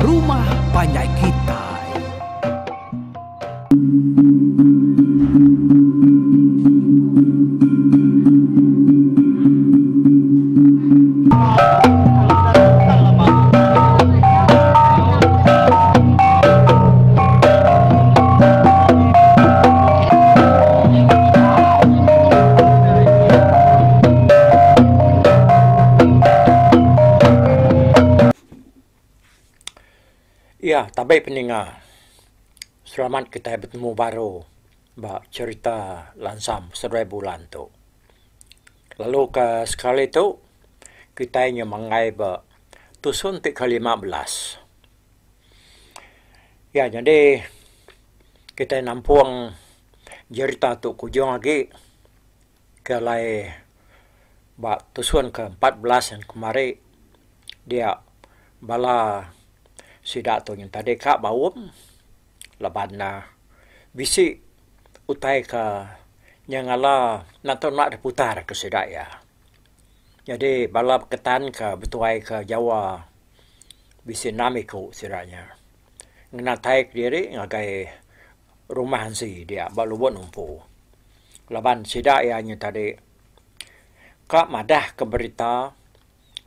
rumah panjai kitai. Iya tabi peninga selamat kitai betemu baru ba cherita lansam seduai bulan tu. Lalu ke sekali tu kitai nyemanggai ba tusun ti ke 15. Iya nyadi kitai nampung jerita tu kujung agi ke alai ba tusun ke 14 kemari dia bala sida tu nyentadi ka baum laban ne bisi utai ke nyengala enda tau enda diputar ke sida iya. Nyadi bala beketan ke betuai ke Jawa bisi enam iku sida nya ngenatai kediri ngagai rumah ansi dia ba Lubok Numpu. Laban sida iya nya tadi ka madah ke berita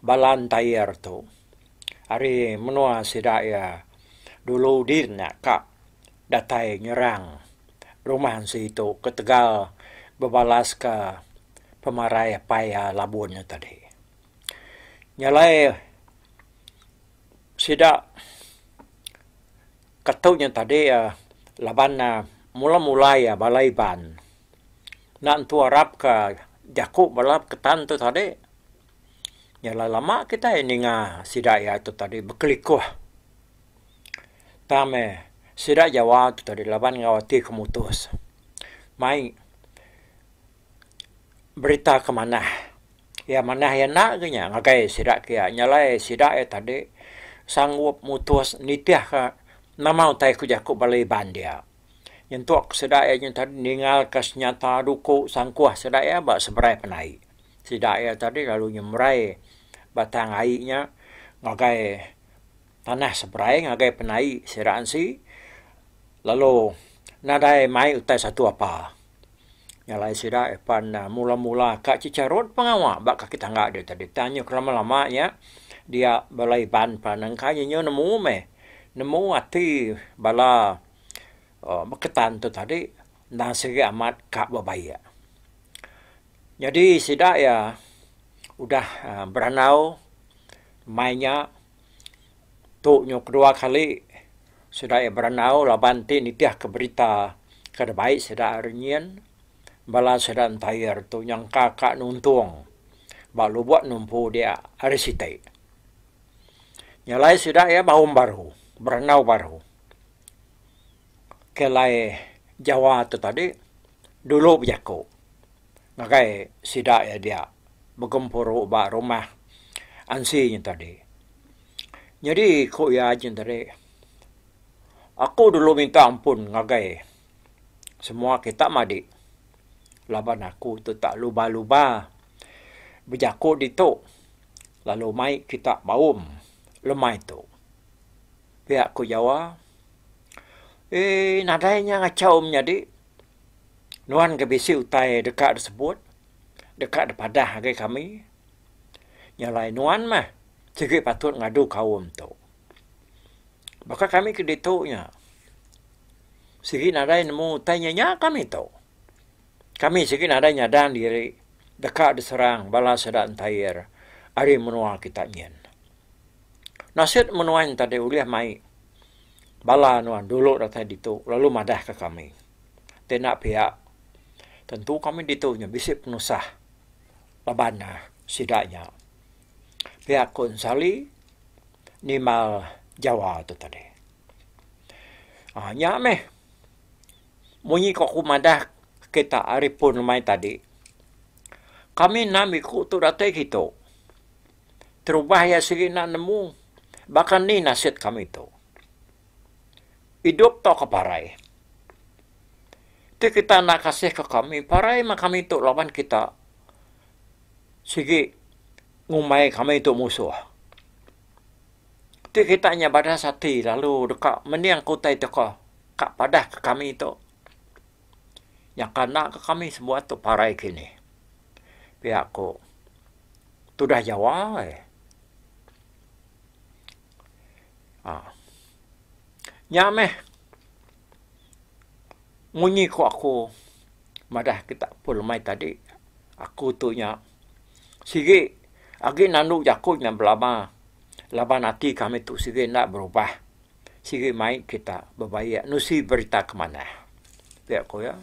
bala entire tu ari menua sida iya dulu din nya ka datai nyerang rumah ansi tu ketegal bebalas ka pemarai apai iya Labun nya tadi. Nya alai sida ketu nya tadi laban ne mula-mula iya bala Iban enda entu arap ka jaku bala ketan tu tadi. Nya alai lama kitai ninga sida iya tu tadi bekelikuh. Tang meh sida Jawa tu tadi laban enggau ati ke mutus mai berita ke manah. Iya manah iya enda ke nya ngagai sida ke iya. Nya alai sida iya tadi sanggup mutus nitih ka nama utai ku jaku bala Iban dia. Nyentuk sida iya nya tadi ninggal ka senyata duku sangkuh sida iya ba seberai penai. Sida iya tadi lalu nyemerai batang ai nya ngagai tanah seberai ngagai penai sida ansi lalu nadai mai utai satu apa. Nya alai sida pan mula-mula ka checharut pengawa ba kaki tangga dia tadi. Tang nyau kelama-lama nya dia bala Iban pan engka nyu nemu meh nemu ati bala uhh beketan tu tadi endang sigi amat ka bebaik. Nyadi sida iya udah berandau mai nya tu nyau kedua kali sida iya berandau laban ti nitih ke berita ke dibai sida ari nyin bala sida entire tu nyangka ka nuntung ba lubok numpu dia hari siti. Nya alai sida iya baum baru berandau baru ke alai Jawa tu tadi dulu bejaku. Ngagai sida iya dia begempuru ba rumah ansi nya tadi. Nyadi ku iya nya tadi, aku dulu minta ampun ngagai semua kita madi laban aku tu tak luba-luba bejaku ditu lalu mai kita baum lemai tu. Pia ku Jawa, eee nadai nya ngachau menyadi. Nuan ke bisi utai deka disebut, deka dipadah ngagai kami. Nya alai nuan meh sigi patut ngadu kaum tu. Baka kami ke ditu nya, sigi nadai nemu utai nya nya kami tu. Kami sigi nadai nyadang diri deka diserang bala sida entair ari menua kita nyin. Nasit menua nya tadi ulih mai bala nuan dulu datai ditu lalu madahka kami. Ti enda pia, tentu kami ditu nya bisi penusah laban sida nya. Pia ku Ensali nimbal Jawa tu tadi. Aaa nya meh munyi ku aku madah kita ari pun lemai tadi. Kami enam iku tu datai kitu. Terubah iya sigi enda nemu baka ni nasit kami tu. Idup tauka parai. Ti kita enda kasih ke kami, parai meh kami tu laban kita sigi ngumbai kami tu musuh. Ti kita nya badas ati lalu deka mending ke utai tu ko ka padah ke kami tu. Nyangka enda ke kami sebuat tu parai kini. Pia ku tudah Jawa eh. Aa. Nya meh munyi ku aku madah kita pun lemai tadi aku tu nya sigi agi nandu jaku nya belama laban ati kami tu sigi enda berubah. Sigi mai kita bebaik nusi berita ke manah. Pia ku iya.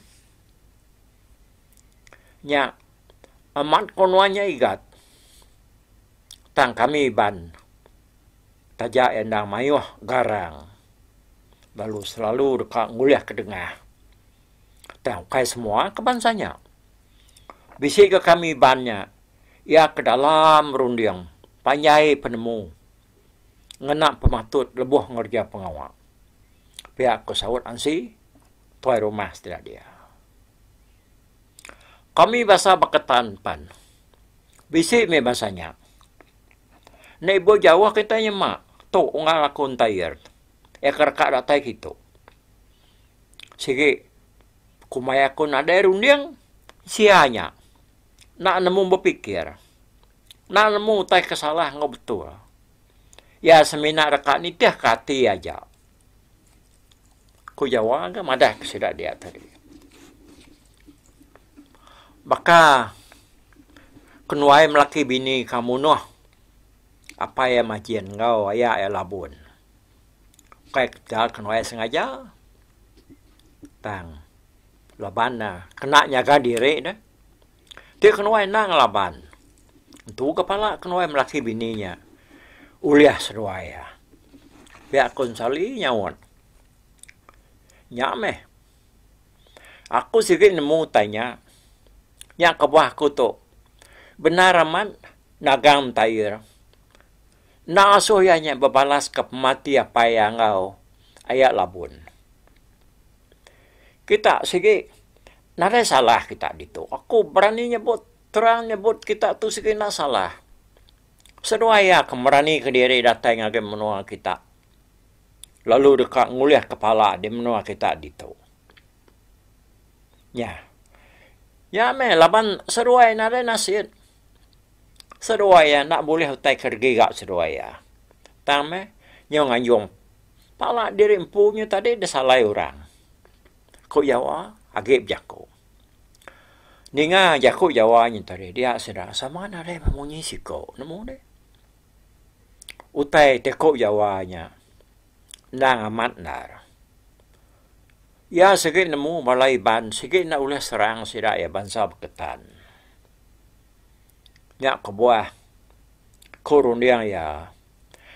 Nya amat ku nuan nya igat tang kami Iban taja iya endang mayuh garang lalu selalu deka ngulih ke dengah. Tang ukai semua ke bansa nya. Bisi ga kami Iban nya iya ke dalam runding panjai penemu. Ngena pematut lebuh ngereja pengawa. Pia ku saut Ansi, tuai rumah sida dia. Kami basa Baketan pan bisi mih basa nya. Enda ibuh jauh kitai nyema tu unggal aku entair iya ke reka datai kitu. Sigi kumbai aku nadai runding sia nya enda nemu bepikir. Enda nemu utai ke salah enggau betul. Iya semina deka nitihka ati aja. Ku Jawa ga madah ke sida dia tadi. Baka kenuai melaki bini ka munuh apai iya Majin enggau aya iya Labun. Ukai ketegal kenuai sengaja tang laban ne kena nyaga diri ne. Ti kenuai enda ngelaban. Entu ke pala kenuai melaki bini nya ulih seduai iya. Pia ku Ensali nyaut. Nya meh. Aku sigi nemu utai nya. Nya kebuah aku tu bendar amat nagang entair. Enda asuh iya nya bebalas ke pemati apai iya enggau aya Labun. Kita sigi Nadai salah kita ditu. Aku berani nyebut, terang nyebut kita tu sigi enda salah. Seduai iya ke merani kediri datai ngagai menua kita lalu deka ngulih kepala di menua kita ditu. Nya. Nya meh laban seduai nadai nasit. Seduai iya enda bulih utai ke digiga seduai iya. Tang meh nyau nganjung pala diri empu nya tadi disalai orang. Ku Jawa agi bejaku. Ninga jaku Jawa nyin tadi dia sida sama nadai bemunyi siko nemu deh. Utai ti ku Jawa nya endang amat endar. Iya sigi nemu bala Iban sigi enda ulih serang sida iya bansa Beketan. Nya kebuah ku runding iya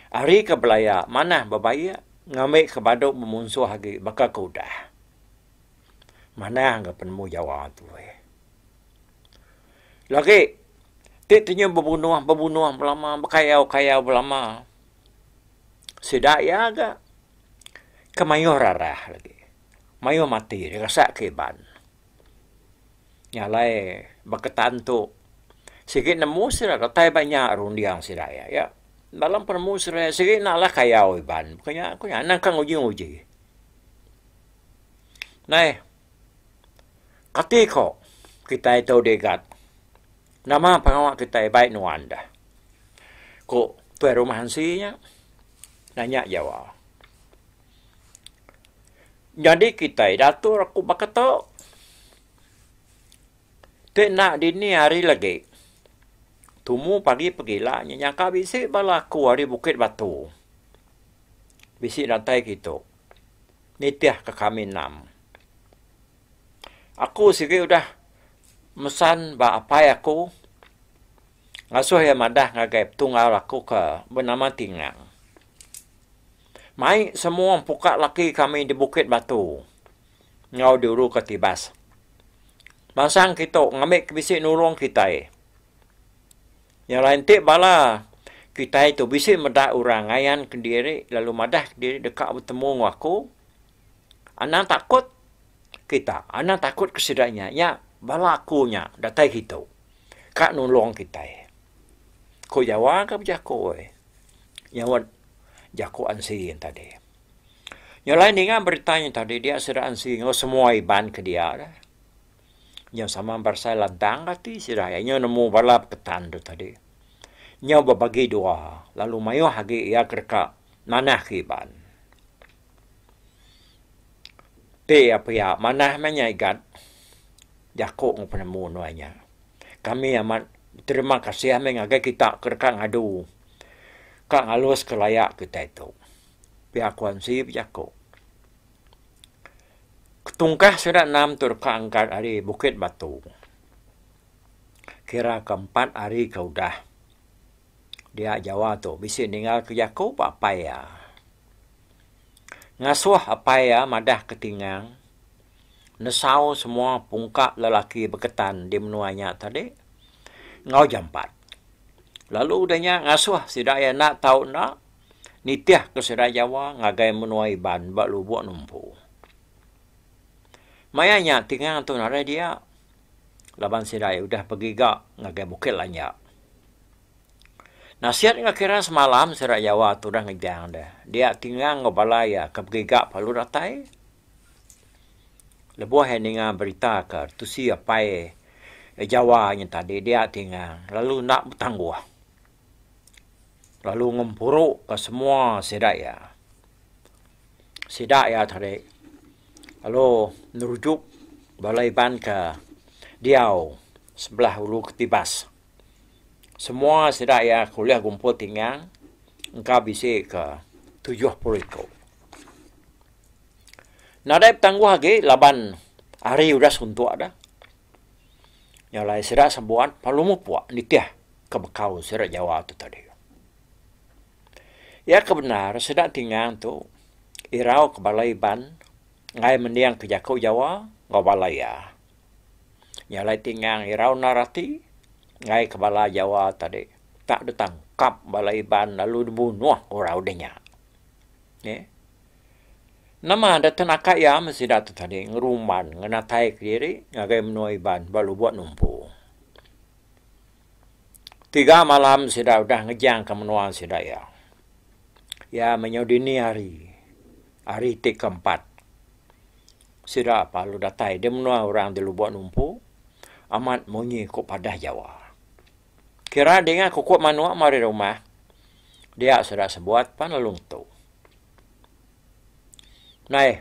Ari ke belaya manah bebaik ngambi ke badu bemunsuh agi baka ke udah. Manah ga penemu Jawa tu eh. Lagi ti tenyu bebunuh bebunuh belama bekayau kayau belama sida iya ga ke mayuh rarah lagi mayuh mati dirasak ke Iban. Nya alai Baketan tu sigi nemu sida datai ba nya runding sida iya. Iya dalam penemu sida iya sigi enda alah kayau Iban. Bukai nya ku iya anang ka nguji-nguji. Nai kati ko kitai tu digat nama pengawa kitai bai nuan deh. Ku Tuai Rumah Ansi nya nanya Jawa. Nyadi kitai diatur aku baka tu. Ti enda dini hari lagi. Tumu pagi pegila nya nyangka bisi bala aku ari Bukit Batu. Bisi datai kitu nitih ka kami enam. Aku sigi udah mesan ba apai aku ngasuh iya madah ngagai petunggal aku ke benama Tingang. Mai semua empuka laki kami di Bukit Batu enggau di Ulu Katibas. Mansang kitu ngambi ke bisi nulung kitai. Nya alai enti bala kitai tu bisi meda orang ngayan kediri lalu madah kediri deka betemu enggau aku, anang takut kita, anang takut ke sida nya. Nya bala aku nya datai kitu ka nulung kitai. Ku Jawa ka bejaku. Nyaut. Jaku Ansi yen tadi. Nya alai ninga berita nya tadi dia sida Ansi enggau semua Iban ke dia dah. Nya sama berasai lantang ati sida iya nyau nemu bala peketan tu tadi. Nyau bebagi dua lalu mayuh agi iya ke deka manah ke Iban. Ti iya pia manah meh nya igat jaku enggau penemu nuan nya. Kami amat beterima kasih meh ngagai kita ke deka ngadu ka ngalus ke laya kitai tu. Pia ku Ansi bejaku. Ketungkah sida enam tu deka angkat ari Bukit Batu. Kira ke empat hari ke udah dia Jawa tu bisi ninggal ke jaku ba apai iya. Ngasuh apai iya madah ke Tingang nesau semua pungka lelaki Beketan di menua nya tadi enggau jampat. Lalu udah nya ngasuh sida iya enda tau enda nitih ke sida Jawa ngagai menua Iban ba Lubok Numpu. Maya nya Tingang tu nadai dia laban sida iya udah begiga ngagai Bukit Lanjak. Nasit enggau kira semalam sida Jawa tu udah ngejang deh. Dia Tingang enggau bala iya ke begiga perlu datai. Lebuh iya ninga berita ke tusi apai Jawa nya tadi dia Tingang lalu enda betangguh. Lalu ngempuru ka semua sida iya. Sida iya tadi lalu nerujuk bala Iban ke diau sebelah ulu Ketibas. Semua sida iya ke ulih gumpul tingang engka bisi ke 70 iku. Nadai betangguh agi laban hari udah suntuk dah. Nya alai sida sebuat perlu mupuk nitih ke bekau sida Jawa tu tadi. Iya ke bendar sida tingang tu irau ke bala Iban enggai mending ke jaku Jawa enggau bala iya. Nya alai tingang irau endar ati enggai ke bala Jawa tadi tak ditangkap bala Iban lalu dibunuh orang udah nya. Neh. Nama deka naka iya meh sida tu tadi ngerumban ngenatai kediri ngagai menua Iban ba Lubok Numpu. Tiga malam sida udah ngejangka menua sida iya. Iya menyau dini hari, hari ti keempat. Sida lalu datai di menua orang di Lubok Numpu amat munyi ku padah Jawa. Kira dinga kukuk manuk meh ari rumah dia sida sebuat pan lalu ngetu. Nai,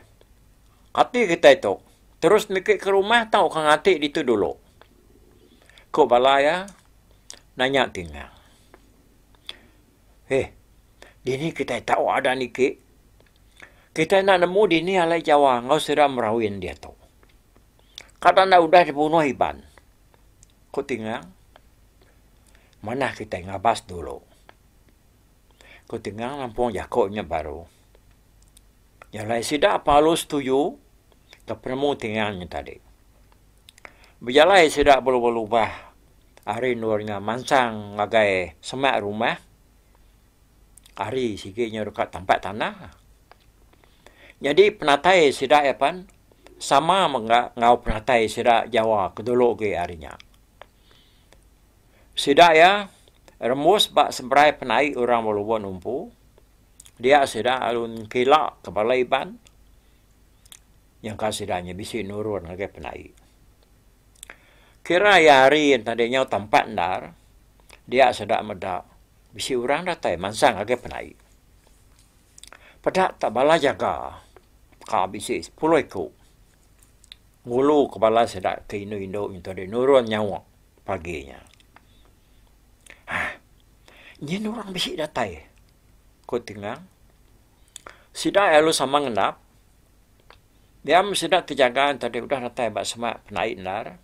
kati kitai tu terus niki ke rumah tauka nganti ditu dulu. Ku bala iya nanya Tingang. Eh, dini kitai tau ada niki. Kitai enda nemu dini alai Jawa enggau sida Merawin diatu. Kada enda udah dibunuh Iban. Ku Tingang, manah kitai ngabas dulu. Ku Tingang nampung jaku nya baru. Nya alai sida parlu setuju ke penemu Tingang nya tadi. Bejalai sida belubah-lubah ari endur nya mansang ngagai semak rumah ari sigi nya deka tampak tanah. Nyadi penatai sida iya pan sama mega enggau penatai sida Jawa ke dulu agi ari nya. Sida iya rembus ba seberai penai orang ba Lubok Numpu dia sida lalu ngkila ke bala Iban. Nyangka sida nya bisi nurun ngagai penai. Kira iya hari tadi nyau tampat endar dia sida meda bisi orang datai mansang ngagai penai. Peda tak bala jaga ka bisi sepuluh iku ngulu ke bala sida ke indu-indu nya tadi nurun nyawa pagi nya. Hah nyin orang bisi datai ku Tingang. Sida lalu sama ngendap. Dia meh sida ti jaga enti udah datai ba semak penai endar.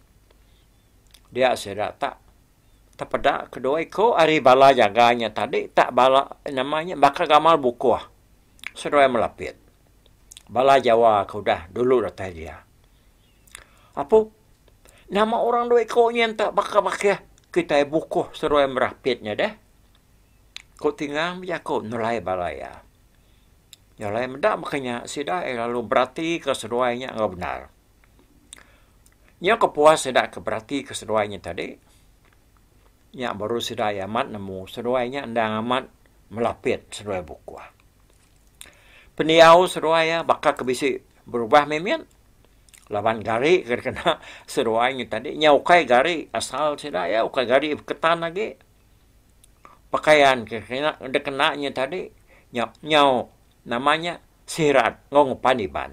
Dia sida tak tepeda kedua iku ari bala jaga nya tadi tak bala nama nya baka gamal bukuh seduai melapit. Bala Jawa ke udah dulu datai dia. Apu nama orang dua iku nya enta baka bakih kitai bukuh seduai merapit nya deh. Ku Tingang bejaku nulai bala iya. Nya alai meda baka nya sida iya lalu beratika seduai nya enggau bendar. Nya kepuas sida ke beratika seduai nya tadi, nya baru sida iya amat nemu seduai nya endang amat melapit seduai bukuh. Pendiau seduai iya baka ke bisi berubah mimit laban gari ke dikena seduai nya tadi nyau ukai gari asal sida iya ukai gari beketan agi. Pakaian ke dikena nya tadi nyau nama nya sirat enggau ngepan Iban.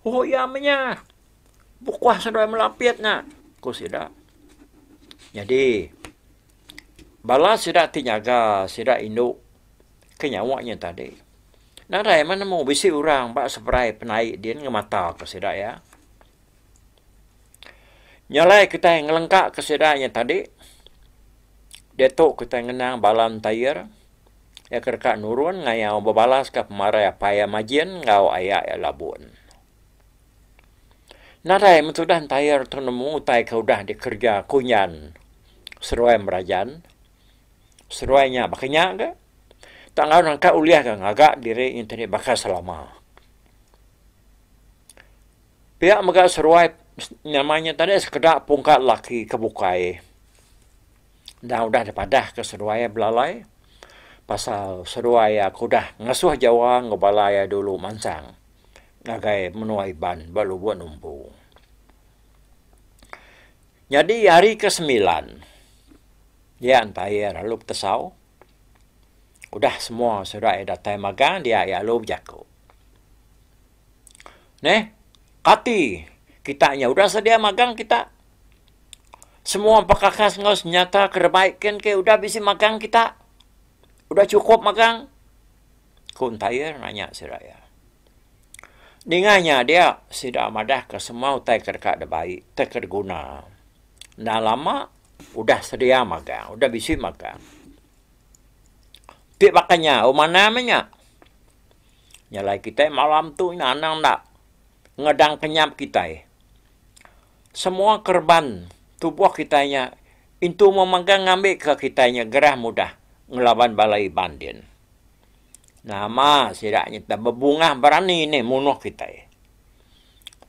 Oh iya meh nya bukuh seduai melapit nya ku sida. Nyadi bala sida ti nyaga sida indu ke nyawa nya tadi. Nadai meh nemu bisi orang ba seberai penai din ngemata ke sida iya. Nya alai kitai ngelengka ke sida nya tadi diatu kitai ngenang bala entair iya ke deka nurun ngayau bebalas ka pemarai apai iya Majin enggau aya iya Labun. Nadai meh tudah entair tu nemu utai ke udah dikereja Kunyan seduai Merajan. Seduai nya baka nya ga. Tak enggau nangka ulih ga ngaga diri nya tadi baka selama. Pia mega seduai nama nya tadi sekeda pungka laki ke bukai enda udah dipadah ke seduai belalai pasal seduai iya ke udah ngasuh jawa enggau bala iya dulu mansang ngagai menua Iban ba Lubok Numpu. Nyadi hari ke semilan dia entair lalu betesau. Udah semua sida iya datai magang dia iya lalu bejaku. Neh, kati kita nya udah sedia magang kita? Semua pekakas enggau senyata ke rebai kin ke udah bisi magang kita? Udah chukup magang? Ku entair nanya sida iya. Ninga nya dia sida madahka semua utai ke deka dibai tauka diguna. Enda lama udah sedia magang, udah bisi magang. Ti baka nya, oh manah meh nya. Nya alai kitai malam tu nya anang enda ngedang kenyap kitai. Semua kereban tubuh kitai nya intu memagang ngambika kitai nya gerah mudah ngelaban bala Iban din. Nama sida nya bebungah berani nih munuh kitai.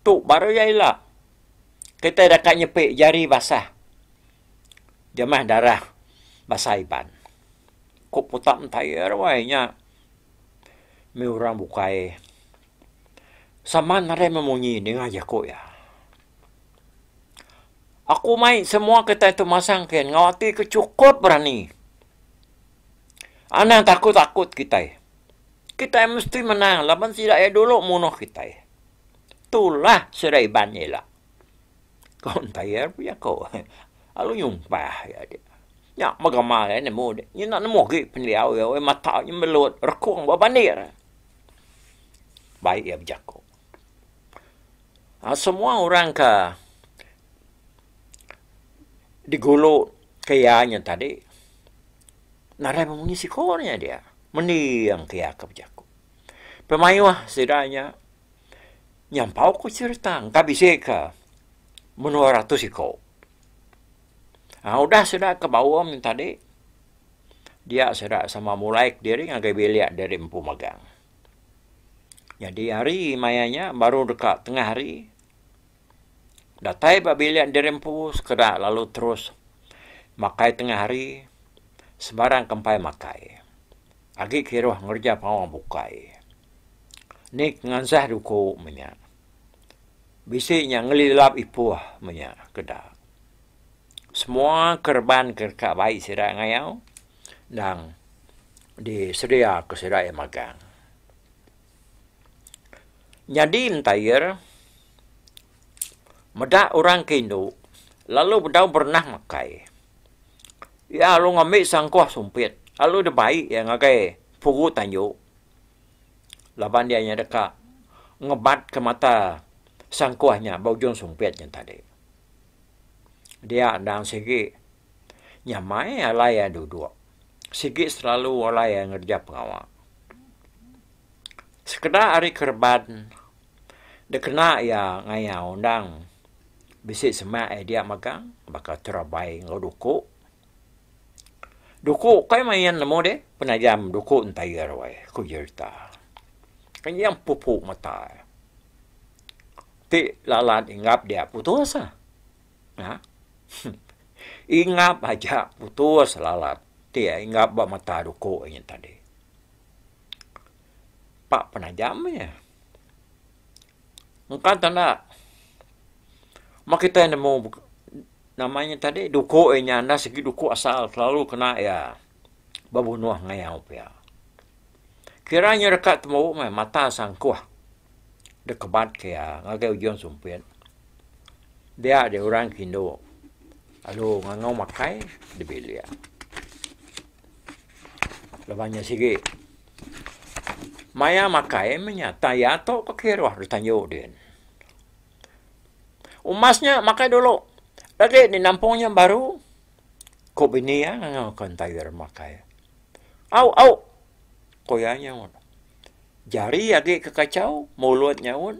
Tu baru iya ila. Kitai deka nyepi jari basah. Jamah darah basa Iban. Ku putak entayar wai nya mih orang bukai. Sama nadai memunyi ninga jaku iya. Aku mai semua kitai tu masang kin enggau ati ke chukup berani. Anang takut-takut kitai. Kitai mesti menang laban sida iya dulu munuh kitai. Tulah sida Iban nya ila. Ko entayar pejako lalu nyumpah iya dia. Nya mega malai nemu dia. Nya enda nemu agi pendiau iya weh mata nya melut rekung ba bandir. Baik iya bejako. Aaa semua orang ke digulu ke iya nya tadi nadai memunyi siko nya dia. Mending ke iya ke bejako. Pemayuh sida nya. Nyampau ku cherita engka bisi ke menua ratus iko. Aaa udah sida ke baum tadi dia sida sama mulai kediri ngagai bilik diri empu magang. Nyadi hari maya nya baru deka tengah hari datai ba bilik diri empu sekeda lalu terus makai tengah hari sebarang ke empai makai. Agi kiruh ngereja pengawa bukai. Ni ke ngansah duku menya. Bisi nya ngelilap ipuh menya keda. Semua kereban ke deka bai sida ngayau endang disedia ke sida iya magang. Nyadi entair meda orang ke indu lalu bedau berenah makai. Iya lalu ngambi sangkuh sumpit lalu dibai iya ngagai pugu tanju. Laban iya nya deka ngebatka mata sangkuh nya ba ujung sumpit nya tadi. Dia endang sigi nyamai alai iya duduk. Sigi selalu alai iya ngereja pengawa. Sekeda ari kereban dikena iya ngayau endang bisi semak iya dia mega baka terabai enggau duku. Duku kai main nemu deh penajam duku entayar weh ku jerita. Kenyang pupu mata ti lalat inggap dia putus ah. Haa inggap aja putus lalat ti inggap ba mata duku nya tadi. Empa penajam iya. Engka tanda meh kitai nemu nama nya tadi duku iya nya enda sigi duku asal selalu kena iya bebunuh ngayau pia. Kira nya deka tembu meh mata sangkuh dikebat ke iya ngagai ujung sumpit. Dia deh orang ke indu lalu ngangau makai di bilik. Laban nya sigi maya makai meh nya tang iya tu ke kiruh deh tanju din. Umas nya makai dulu lagi ne nampung nya baru ku bini iya ngangau ka entayur makai. Au au ku iya nyaut. Jari agi ke kachau mulut nyaut.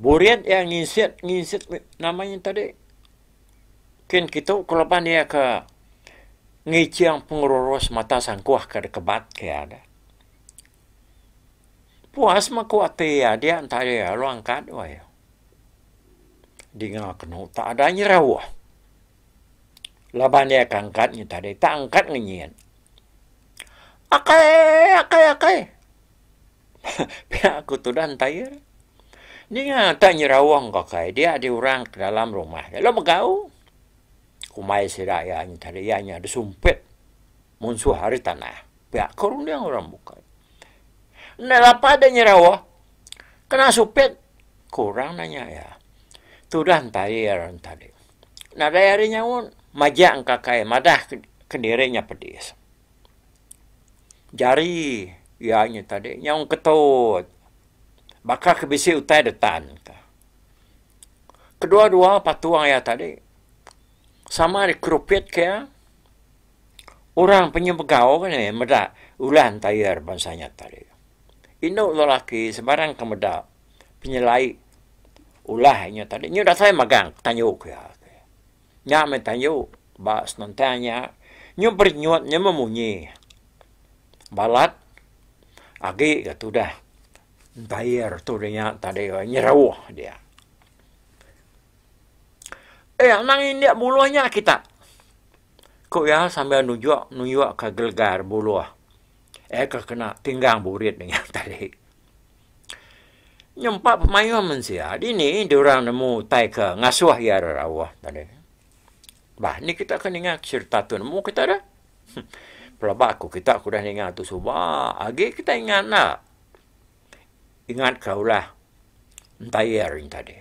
Burit iya nginsit nginsit nama nya tadi. Kin kitu ku laban iya ke ngiching pengerurus mata sangkuh ke dikebat ke iya deh. Puas meh ku ati iya dia enta iya lalu angkat weh. Dinga kenu tak ada nyerauh. Laban iya ke angkat nya tadi tak angkat ngenyit. Akai akai akai. Pia ku tudah entair. Ninga tak nyerawong ka kai dia di orang ke dalam rumah lalu megau. Kumbai sida iya nya tadi iya nya disumpit munsuh ari tanah. Pia ku runding orang bukai. Enda lapa deh nyerawoh kena supit ku orang nanya iya. Tudah entair tadi. Nadai ari nyaut majak engka kai madah kediri nya pedis. Jari iya nya tadi nyau ketut baka ke bisi utai detan ka. Kedua-dua patung iya tadi sama dikerupit ke iya orang penyebegau ke ne meda ulah entayar bansa nya tadi. Indu lelaki sebarang ke meda penyelai ulah inya tadi nyu datai magang tanju ke iya. Nya meh tayu ba senentang nya nyu berinyut nyu memunyi balat agi ga tudah entair tu nya tadi nyerauh dia. Eh anang indik buluh nya kita ku iya sambil nujok nuyok ka gelegar buluh eh ka kena tinggang burit nya tadi. Nyempa pemayuh mensia dini diorang nemu utai ke ngasuh iya rerauh tadi. Bah ni kita ke ninga cherita tu nemu kita dah. Pelaba aku kita ke udah ninga tu suba agi kita ingat enda. Ingat ka ulah entayar nya tadi.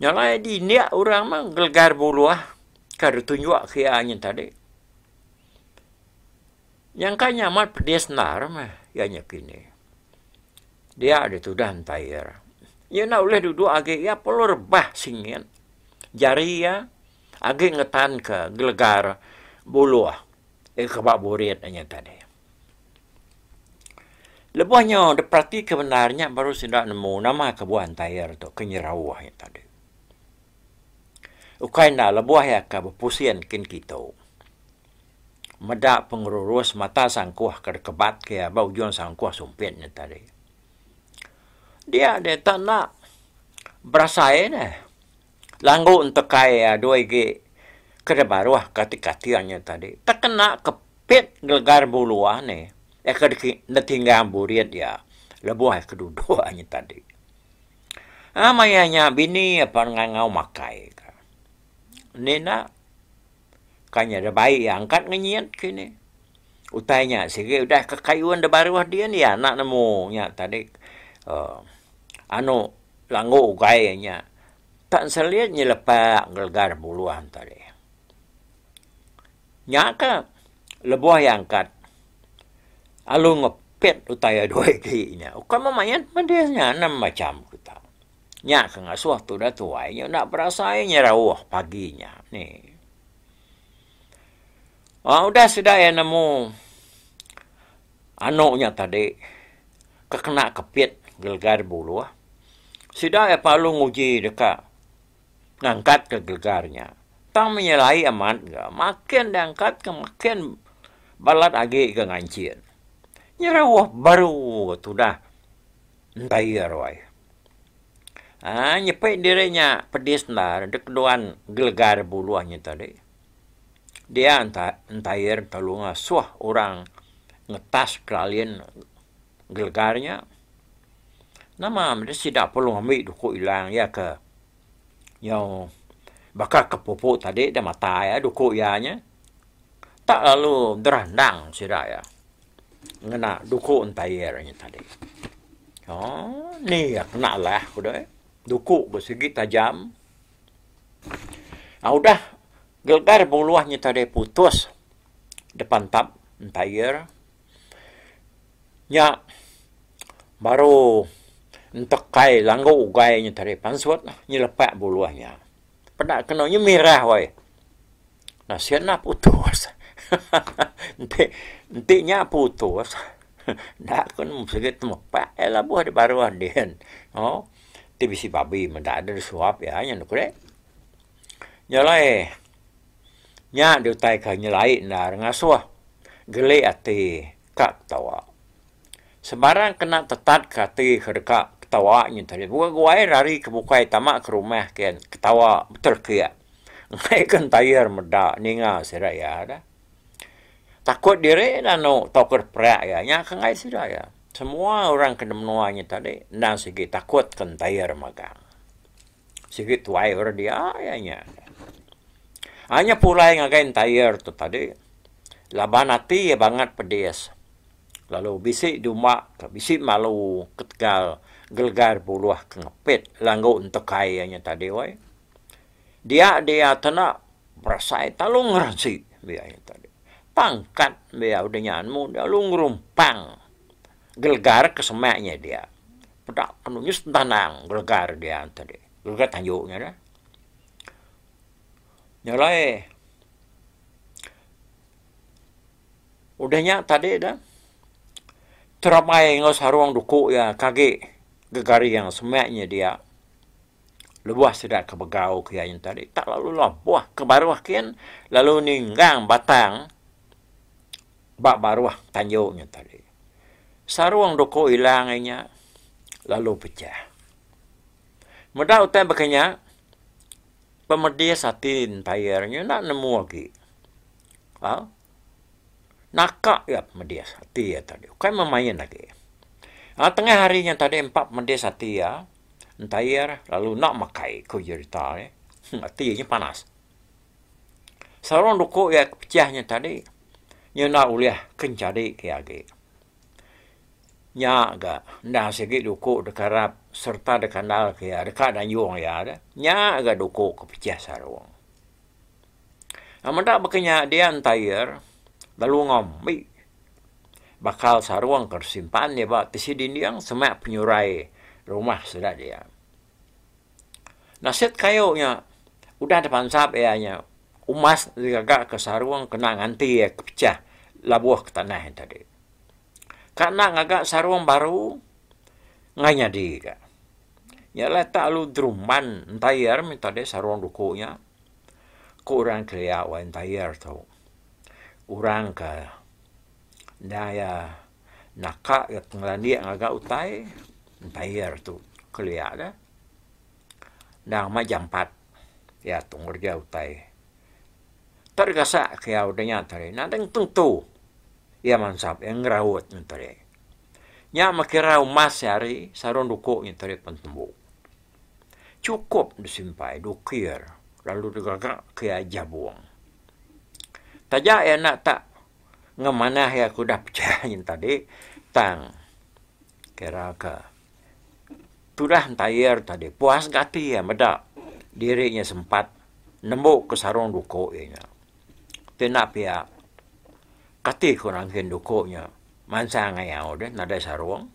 Nya alai dindik orang meh gelegar buluh ke ditunjuk ke iya nya tadi. Nyangka nya amat pedis endar meh iya nya kini. Dia deh tudah entair. Iya enda ulih duduk agi iya perlu rebah singit jari iya agi ngetan ke gelegar buluh iya ke ba burit inya tadi. Lebuh nya diperatika bendar nya baru sida nemu nama kebuah entair tu ke nyerauh nya tadi. Ukai enda lebuh iya ke bepusin kin kitu. Meda pengerurus mata sangkuh ke dikebat ke iya ba ujung sangkuh sumpit nya tadi. Dia deh tak enda berasai deh. Langgu entekai iya dua igi ke dibaruh kating-kating nya tadi tekena kepit gelegar buluh nih iya ke ditinggang burit iya lebuh iya ke duduk nya tadi. Aaa maya nya bini iya pan ngangau makai ka. Enda enda. Ka nya da bai iya angkat ngenyit kini. Utai nya sigi udah ke kayun da baruh din iya enda nemu nya tadi uhh anu langgu ugai nya tak selit nyelepak gelegar buluh tadi. Nya ka lebuh iya angkat alu ngepit utai dua iti nya ukai memain pedis nya enam macam ku tau. Nya ke ngasuh tudah tuai nya enda berasai nyerauh pagi nya nih. Aaa udah sida iya nemu anu nya tadi ke kena kepit gelegar buluh sida iya perlu nguji deka ngangkat ke gelegar nya. Tang menyelai amat ga makin diangkat ke makin balat agi ga nganchin. Nyerauh baru tudah. Entair wai. Aaa nyepi diri nya pedis endar dek keduan gelegar buluh nya tadi. Dia entair telu ngasuh orang Ngetas kelalin gelegar nya. Nama meda sida perlu ngambi duku ilang iya ke nyau baka ke pupu tadi da mata iya duku iya nya. Tak lalu derandang sida iya ngena duku entair nya tadi. Ooh ni iya kena alah ku deh. Duku ku sigi tajam. Udah gelegar buluh nya tadi putus depantap entair nya baru entekai langgu ugai nya tadi pansut nyelepak buluh nya. Peda kenu nya mirah weh. Nasin lah putus hahaha enti enti nya putus enda ku nemu sigi temepak iya labuh da baruh din oh ti bisi babi meda deh suap iya nya ku deh. Nya alai nya deh utai ke nyelai endar ngasuh geli ati ka ketawa. Sebarang kena tetat ke ati ke deka ketawa nya tadi bukai guai rari ke bukai tama ke rumah kian ketawa beterekik enggai ke entayar meda ninga sida iya dah. Takut diri anu tauka perak iya nya ke enggai sida iya. Semua orang ke menua nya tadi endang sigi takut ke entayar magang. Sigi tuai orang dia iya nya. Anya pulai ngagai entayar tu tadi laban ati iya bangat pedis lalu bisi duma ka bisi malu ketegal gelegar buluh ke ngepit langgu entekai iya nya tadi weh. Dia dia tena berasai telu ngeransi biya nya tadi. Pangkat biya udah nya nemu lalu ngerumpang gelegar ke semak nya dia. Peda kenu nyus tanang gelegar dia tadi. Gelegar tanju nya dah. Nya alai udah nya tadi dah terabai enggau sarung duku iya ke agi gegaring semak nya dia. Lebuh sida ke begau ke iya nya tadi tak lalu lebuh ke baruh kin lalu ninggang batang ba baruh tanju nya tadi. Sarung duku ilang iya nya lalu pecah. Meda utai baka nya pemedis ati entayar nya enda nemu agi. Au naka iya pemedis ati iya tadi ukai memain agi. Au tengah hari nya tadi empa pemedis ati iya entayar lalu enda makai ku jerita eh ati iya panas. Sarung duku iya ke pecah nya tadi nya enda ulih ke enchadi ke agi. Nya ga enda sigi duku deka rap sereta deka andal ke iya deka danjung iya deh. Nya ga duku ke pecah sarung. Meda baka nya dia entire lalu ngambi bakal sarung ke disimpan iya ba tisi dinding semak penyurai rumah sida dia. Nasit kayu nya udah dipansap iya nya umas digaga ke sarung kena nganti iya ke pecah labuh ke tanah nya tadi. Ka enda ngaga sarung baru enggai nyadi ka. Nya alai tak lalu derumban entayar meh tadi sarung duku nya. Ku orang kelia wai entayar tu orang ke enda iya naka iya pengelandik ngaga utai entayar tu kelia deh. Endang amat jampat iya tu ngereja utai. Tergasak ke iya udah nya tadi nadai tentu iya mansap iya ngeraut nya tadi. Nya meh kira umas sehari sarung duku nya tadi pen tembu. Chukup disimpai diukir lalu digaga ke iya jabung. Taja iya enda tak ngemanah iya ke udah pecah nya tadi tang kira ke Tudah entayar tadi puas ga ati iya meda diri nya sempat nembu ke sarung duku iya nya. Ti enda pia kati ku nangkin duku nya mansang ngayau deh nadai sarung.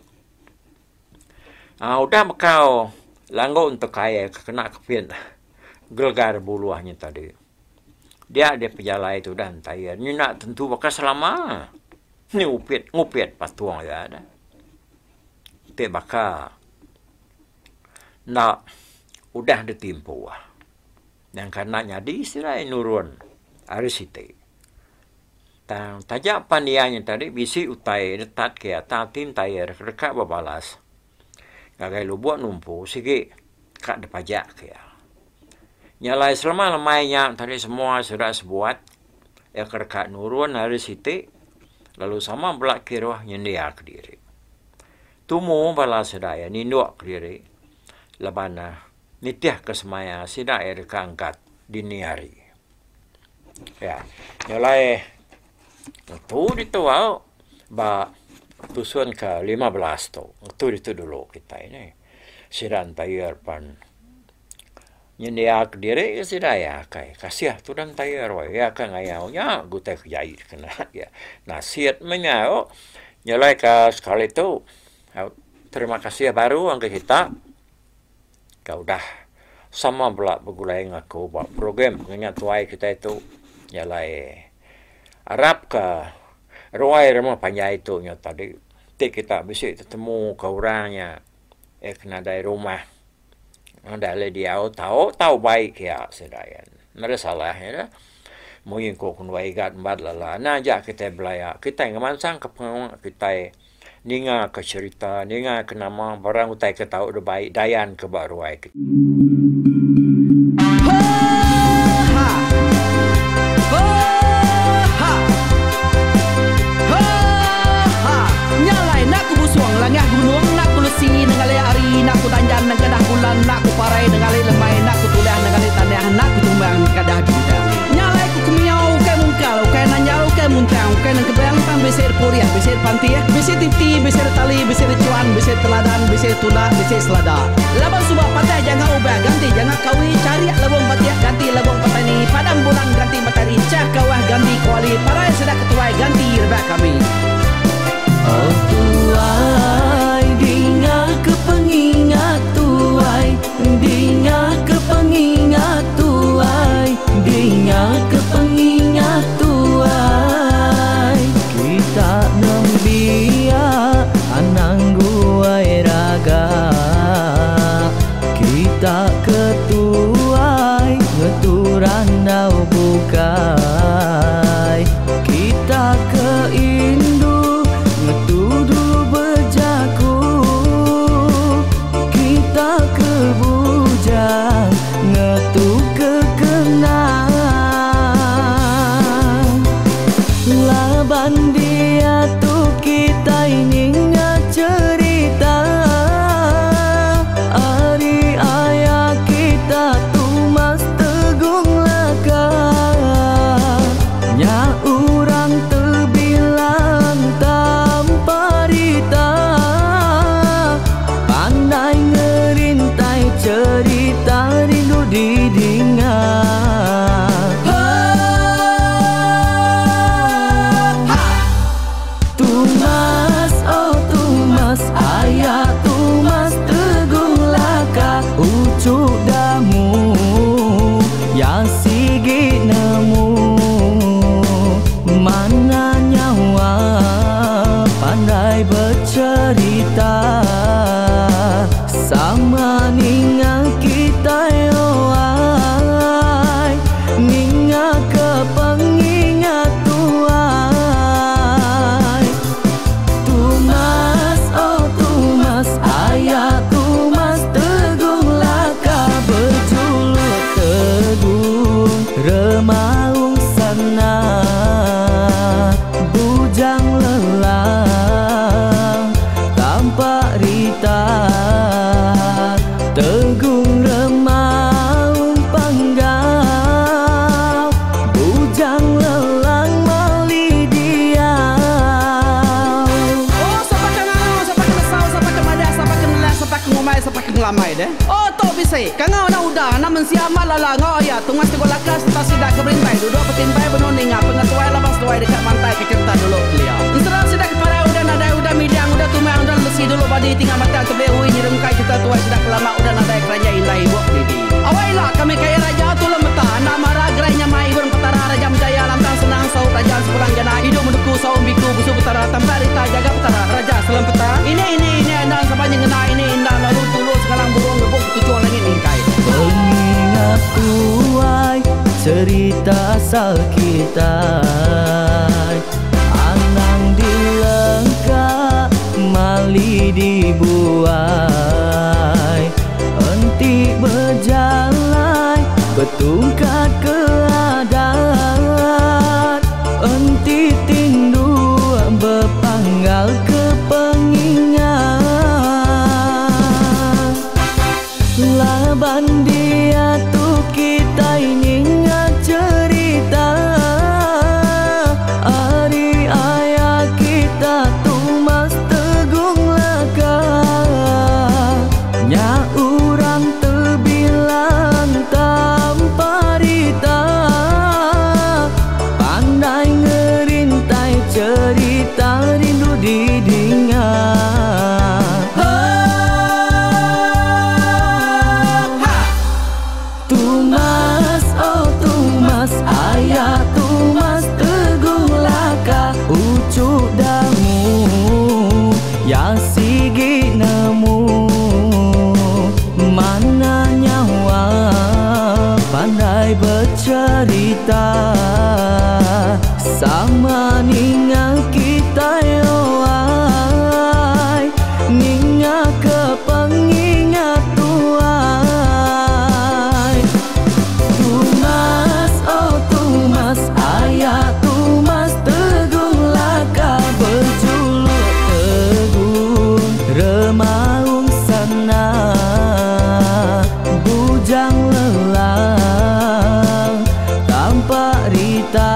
Aaa udah bekau langgu entekai ke kena kepit gelegar buluh nya tadi. Dia deh pejalai tudah entayar nyenda tentu baka selama ni upit ngupit patung iya deh. Ti baka enda udah ditimpuh nyangka enda nyadi sida iya nurun hari siti. Tang taja pan iya nya tadi bisi utai netat ke iya tang ati entayar deka bebalas ngagai lubok numpu sigi ka dipajak ke iya. Nya alai selama lemai nya tadi semua sida sebuat iya ke deka nurun hari siti. lalu sama bela kiruh nyendia kediri. Tumu bala sida iya ninduk kediri laban nitih ke semaya sida iya deka angkat dini hari. Iya nya alai ngetu ditu au ba tusun ke 15 tu ngetu ditu dulu kitai nih. Sida entayar pan nyendia kediri ke sida iya kai kasih tudah entayar weh iya ke ngayau nya gutai ke jai kena iya. Nasit meh nya au nya alai ka sekali tu terima kasih baru ngagai kita. Ka udah sama bela begulai enggau aku ba program pengingat tuai kitai tu nya alai arap ka ruai rumah panjai tu nya tadi ti kita bisi tetemu ka orang nya eh ke nadai rumah nadai alai diau tau tau bai kiya sida iya. Nadai salah iya munyi ku kenuai igat embat lala enda aja kitai belaya kitai ngemansang ka pengawa kitai. Ninga ke cherita, ninga ke nama barang utai ke tau dibai dayan ke ba ruai kitai. Nya alai enda ku busung langah gunung enda ku lesi nengali hari enda ku danjan nengkadah bulan enda ku parai nengali lemai enda ku tulah nengali tanah enda ku tumbang nengkadah bintang. Nya alai ku kemiau ukai mungkal ukai nanjal ukai muntang ukai nengkebang tang bisi purih bisi pantih bisi titi bisi tali bisi chuan bisi teladan bisi tunda bisi selada. Laban suba patah jangka ubah ganti jangka kawi charik lebung batik ganti lebung petani padam bulan ganti matahari chah kawah ganti kuali parai sida ketuai ganti rebak kami. Oh tuai dinga ke pengingat tuai dinga ke pengingat tuai dinga ke pengingat tuai kita nembiak anang guai raga kita ke tuai ngetu randau bukai kita ke indu ngetu dulu bejaku kita ke bujang ngetu ke kenang laban diatu kitai ninga cherita ari aya kita Tumas Tegung Laka nya orang tebilang tanpa rita pandai ngerintai cherita rindu didinga. Tumas oh Tumas aya Tumas Tegung Laka uchu damu ya sigi nemu mana nyawa pandai bercerita sama ninga kitai oh ai ninga ke pengingat tuai Tumas oh Tumas aya Tumas Tegung Laka berjuluk Tegung Remaung sana bujang lelang tanpa rita Tegung Remaung Panggau bujang lelang mali diau. Oh sapa ke ngangau sapa ke nesau sapa ke madah sapa ke nelah sapa ke ngumbai sapa ke ngelamai deh. Oh tu bisi kangau enda udah enda mensia amat lala enggau aya Tungas Teguh Laka sereta sida ke berintai duduk betimpai benung ninga pengetuai laban seduai deka mantai ke cherita dulu kelia. Ensera sida ke parai udah nadai udah midang udah tumang udah lesi dulu badi tinggal batang tebeli ui nyerungkai cherita tuai sida ke lama udah nadai keranjai indai ibuk didi. Awai ila kami kaya raja tulung meta enda mara gerai nyamai ibun petara raja menjaya lantang senang saut raja sepulang jana idup menuku saum biku busu petara tampak rita jaga petara raja selem peta ini ini ini endang sapa nyengena ini endang lalu tulu sengalang burung ngebuk ketuchung langit mingkai. Pengingat tuai cerita asal kitai anang dilengka mali dibuai enti bejalai betungkat ke adat enti tindu Sama ninga kitai oh ai Ninga ke pengingat tuai Tumas oh tumas aya tumas tegung laka Bejuluk tegung remaung sana Bujang lelang tanpa rita.